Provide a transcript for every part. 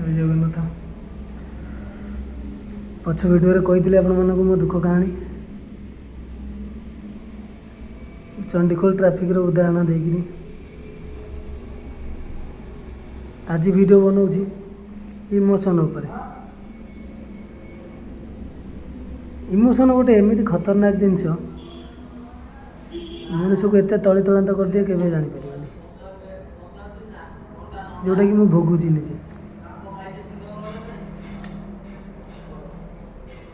ଜୟ ଜଗନ୍ନାଥ। ପଛ ଭିଡ଼ିଓରେ କହିଥିଲି ଆପଣମାନଙ୍କୁ ମୋ ଦୁଃଖ କାହାଣୀ, ଚଣ୍ଡିଖୋଲ ଟ୍ରାଫିକ୍ର ଉଦାହରଣ ଦେଇକିରି। ଆଜି ଭିଡ଼ିଓ ବନାଉଛି ଇମୋସନ୍ ଉପରେ। ଇମୋସନ୍ ଗୋଟେ ଏମିତି ଖତରନାକ ଜିନିଷ, ମଣିଷକୁ ଏତେ ତଳିତଳାନ୍ତ କରିଦିଏ କେବେ ଜାଣିପାରିବନି, ଯେଉଁଟାକି ମୁଁ ଭୋଗୁଛି ନିଜେ।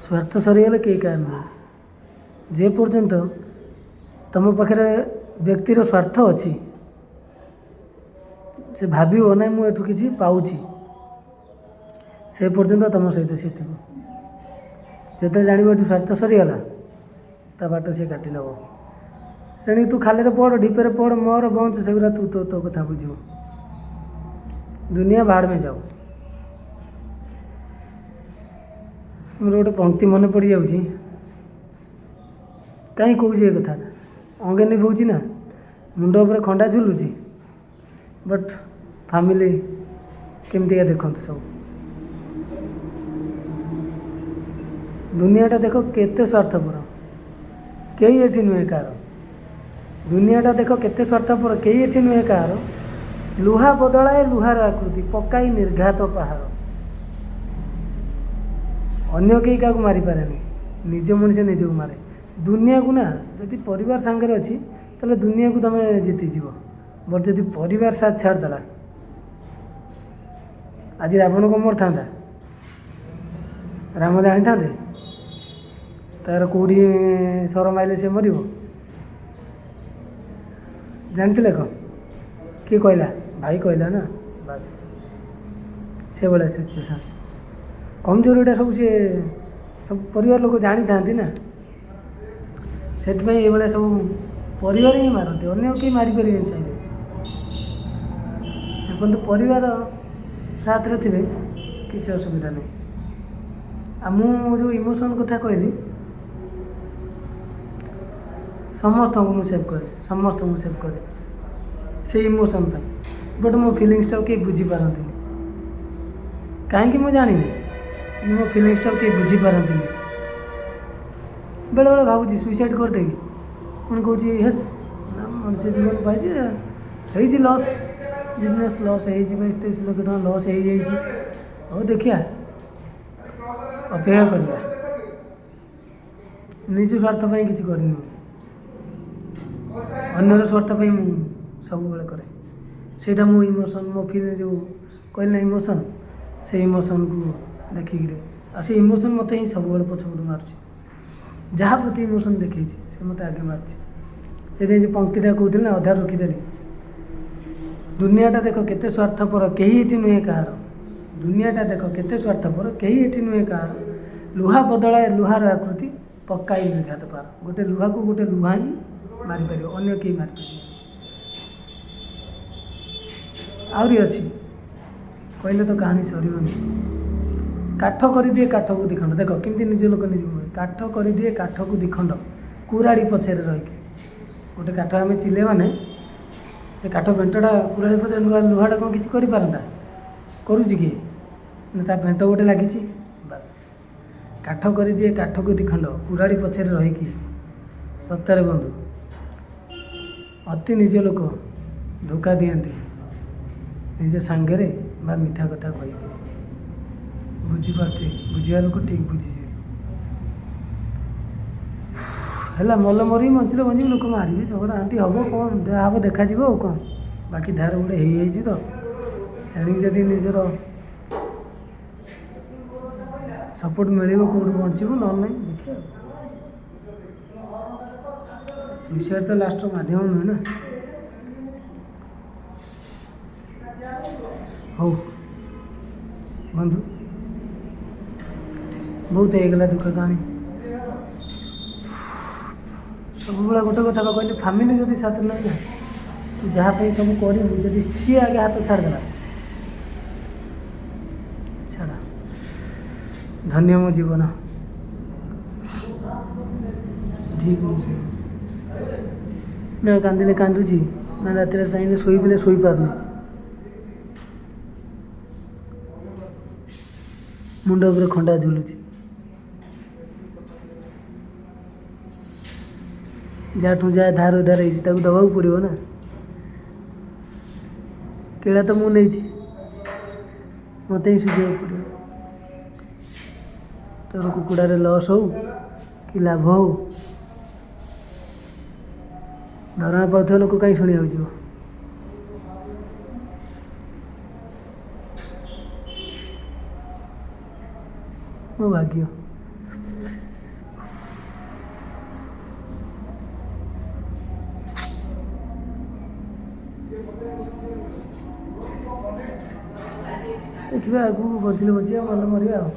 ସ୍ୱାର୍ଥ ସରିଗଲେ କେହି କାହାର ନୁହନ୍ତି। ଯେ ପର୍ଯ୍ୟନ୍ତ ତୁମ ପାଖରେ ବ୍ୟକ୍ତିର ସ୍ୱାର୍ଥ ଅଛି, ସେ ଭାବିବ ନାଇଁ ମୁଁ ଏଠୁ କିଛି ପାଉଛି, ସେ ପର୍ଯ୍ୟନ୍ତ ତୁମ ସହିତ ସେ ଥିବ। ଯେତେବେଳେ ଜାଣିବ ଏଠୁ ସ୍ୱାର୍ଥ ସରିଗଲା, ତା ବାଟ ସେ କାଟି ନେବ। ସେଣିକି ତୁ ଖାଲିରେ ପଡ଼, ଢିପରେ ପଡ଼, ମର, ବଞ୍ଚ, ସେଗୁଡ଼ା ତୁ ତୋ ତୋ କଥା ବୁଝିବୁ। ଦୁନିଆ ଭାଡ଼ ମେ ଯାଉ। ମୋର ଗୋଟେ ପଙ୍କ୍ତି ମନେ ପଡ଼ିଯାଉଛି, କାହିଁ କହୁଛି ଏ କଥା, ଅଙ୍ଗେ ନିଭଉଛି ନା, ମୁଣ୍ଡ ଉପରେ ଖଣ୍ଡା ଝୁଲୁଛି, ବଟ୍ ଫ୍ୟାମିଲି କେମିତିକା ଦେଖନ୍ତୁ ସବୁ। ଦୁନିଆଟା ଦେଖ କେତେ ସ୍ୱାର୍ଥପର, କେହି ଏଠି ନୁହେଁ କାହାର। ଦୁନିଆଟା ଦେଖ କେତେ ସ୍ୱାର୍ଥପର, କେହି ଏଠି ନୁହେଁ କାହାର। ଲୁହା ବଦଳାଏ ଲୁହାର ଆକୃତି, ପକାଇ ନିର୍ଘାତ ପାହାର। ଅନ୍ୟ କେହି କାହାକୁ ମାରିପାରେନି, ନିଜ ମଣିଷ ନିଜକୁ ମାରେ। ଦୁନିଆକୁ ନା, ଯଦି ପରିବାର ସାଙ୍ଗରେ ଅଛି ତାହେଲେ ଦୁନିଆକୁ ତୁମେ ଜିତିଯିବ, ବଟ୍ ଯଦି ପରିବାର ସାଥ ଛାଡ଼ିଦେଲା, ଆଜି ରାବଣ କ'ଣ ମରିଥାନ୍ତା? ରାମ ଜାଣିଥାନ୍ତେ ତାର କେଉଁଠି ସର ମାଇଲେ ସେ ମରିବ? ଜାଣିଥିଲେ କ'ଣ? କିଏ କହିଲା? ଭାଇ କହିଲା ନା, ବାସ୍ ସେଭଳିଆ ସିଚୁଏସନ୍। କମଜୋରିଟା ସବୁ ସିଏ ସବୁ ପରିବାର ଲୋକ ଜାଣିଥାନ୍ତି ନା, ସେଥିପାଇଁ ଏଇଭଳିଆ ସବୁ ପରିବାର ହିଁ ମାରନ୍ତି, ଅନ୍ୟ କେହି ମାରିପାରିବେନି ଚାହିଁଲେ। ଯେପର୍ଯ୍ୟନ୍ତ ପରିବାର ସାଥରେ ଥିବେ କିଛି ଅସୁବିଧା ନାହିଁ। ଆଉ ମୁଁ ଯେଉଁ ଇମୋସନ୍ କଥା କହିଲି, ସମସ୍ତଙ୍କୁ ମୁଁ ସେଭ୍ କରେ, ସମସ୍ତଙ୍କୁ ସେଭ୍ କରେ ସେଇ ଇମୋସନ୍ ପାଇଁ। ବଟ୍ ମୋ ଫିଲିଙ୍ଗସଟାକୁ କେହି ବୁଝିପାରନ୍ତିନି, କାହିଁକି ମୁଁ ଜାଣିନି, କିନ୍ତୁ ମୋ ଫିଲିଙ୍ଗସଟାକୁ କେହି ବୁଝିପାରନ୍ତିନି। ବେଳେବେଳେ ଭାବୁଛି ସୁଇସାଇଡ଼୍ କରିଦେବି, ପୁଣି କହୁଛି ହେସ୍ ନା, ମଣିଷ ଜୀବନ ପାଇଛି, ହେଇଛି ଲସ୍, ବିଜନେସ୍ ଲସ୍ ହେଇଛି, 22-23 ଲକ୍ଷ ଟଙ୍କା ଲସ୍ ହେଇଯାଇଛି। ହଉ ଦେଖିବା, ଅପେକ୍ଷା କରିବା। ନିଜ ସ୍ୱାର୍ଥ ପାଇଁ କିଛି କରିନି, ଅନ୍ୟର ସ୍ୱାର୍ଥ ପାଇଁ ମୁଁ ସବୁବେଳେ କରେ। ସେଇଟା ମୋ ଇମୋସନ୍, ମୋ ଫିଲ୍ ଯେଉଁ କହିଲି ନା ଇମୋସନ୍, ସେଇ ଇମୋସନ୍କୁ ଦେଖିକିରି, ଆଉ ସେ ଇମୋସନ୍ ମୋତେ ହିଁ ସବୁବେଳେ ପଛପଟୁ ମାରୁଛି। ଯାହା ପ୍ରତି ଇମୋସନ୍ ଦେଖେଇଛି ସେ ମୋତେ ଆଗେ ମାରୁଛି। ସେଥିପାଇଁ ଯେଉଁ ପଙ୍କ୍ତିଟା କହୁଥିଲି ନା, ଅଧାରୁ ରଖିଦେଲି। ଦୁନିଆଟା ଦେଖ କେତେ ସ୍ୱାର୍ଥପର, କେହି ଏଠି ନୁହେଁ କାହାର। ଦୁନିଆଟା ଦେଖ କେତେ ସ୍ୱାର୍ଥପର, କେହି ଏଠି ନୁହେଁ କାହାର। ଲୁହା ବଦଳାଏ ଲୁହାର ଆକୃତି, ପକାଇ ନିର୍ଘାତ ପାର। ଗୋଟେ ଲୁହାକୁ ଗୋଟେ ଲୁହା ହିଁ ମାରିପାରିବ, ଅନ୍ୟ କେହି ମାରିପାରିବେନି। ଆହୁରି ଅଛି, କହିଲେ ତ କାହାଣୀ ସରିବନି। କାଠ କରିଦିଏ କାଠକୁ ଦିଖଣ୍ଡ, ଦେଖ କେମିତି ନିଜ ଲୋକ ନିଜକୁ ମାରେ। କାଠ କରିଦିଏ କାଠକୁ ଦିଖଣ୍ଡ, କୁରାଢ଼ୀ ପଛରେ ରହିକି। ଗୋଟେ କାଠ ଆମେ ଚିଲେ ମାନେ ସେ କାଠ ବେଣ୍ଟଟା କୁରାଢ଼ୀ ପଛରେ, ଲୁହାଟା କ'ଣ କିଛି କରିପାରନ୍ତା? କରୁଛି କିଏ ନା, ତା ବେଣ୍ଟ ଗୋଟେ ଲାଗିଛି, ବାସ୍। କାଠ କରିଦିଏ କାଠକୁ ଦିଖଣ୍ଡ, କୁରାଢ଼ୀ ପଛରେ ରହିକି। ସତରେ ବନ୍ଧୁ, ଅତି ନିଜ ଲୋକ ଧୋକା ଦିଅନ୍ତି ନିଜ ସାଙ୍ଗରେ ବା ମିଠା କଥା କହିକି। ବୁଝିପାରୁଥିବେ, ବୁଝିବା ଲୋକ ଠିକ୍ ବୁଝିଯିବେ। ହେଲା, ମଲେ ମରିବି, ବଞ୍ଚିଲେ ବଞ୍ଚିବି, ଲୋକ ମାରିବେ, ଝଗଡ଼ା ଆଣ୍ଟି ହେବ, କ'ଣ ଯାହା ହେବ ଦେଖାଯିବ ଆଉ କ'ଣ। ବାକି ଧାର ଗୋଟେ ହେଇଯାଇଛି ତ, ସେଣିକି ଯଦି ନିଜର ସପୋର୍ଟ ମିଳିବ କେଉଁଠୁ ବଞ୍ଚିବୁ, ନହେଲେ ନାହିଁ ଦେଖିବା। ସୁଇସାଇଡ଼୍ ତ ଲାଷ୍ଟର ମାଧ୍ୟମ ନୁହେଁ ନା। ହଉ ବନ୍ଧୁ, ବହୁତ ହେଇଗଲା ଦୁଃଖ କାହାଣୀ। ସବୁବେଳେ ଗୋଟେ କଥା ବା କହିଲି, ଫ୍ୟାମିଲି ଯଦି ସାଥିରେ ନାହିଁ ନା, ତୁ ଯାହା ପାଇଁ ସବୁ କରିବୁ, ଯଦି ସିଏ ଆଗେ ହାତ ଛାଡ଼ିଦେଲା, ଛାଡ଼, ଧନ୍ୟ ମୋ ଜୀବନ। ଠିକ୍ ନା, କାନ୍ଦିଲେ କାନ୍ଦୁଛି ନା, ରାତିରେ ଚାହିଁଲେ ଶୋଇପିଲେ ଶୋଇପାରୁନି। ମୁଣ୍ଡ ଉପରେ ଖଣ୍ଡା ଝୁଲୁଛି। ଯାହାଠୁ ଯାହା ଧାର ଉଧାର ହେଇଛି ତାକୁ ଦେବାକୁ ପଡ଼ିବ ନା। କିଳା ତ ମୁଁ ନେଇଛି, ମୋତେ ହିଁ ସୁଝିବାକୁ ପଡ଼ିବ। ତୋର କୁକୁଡ଼ାରେ ଲସ୍ ହଉ କି ଲାଭ ହଉ, ଦରମା ପାଉଥିବା ଲୋକ କାହିଁ ଶୁଣିବାକୁ ଯିବ? ମୋ ଭାଗ୍ୟ। ଦେଖିବା ଆଗକୁ, ବଞ୍ଚିଲେ ବଞ୍ଚିବା, ମଲେ ମରିବା ଆଉ।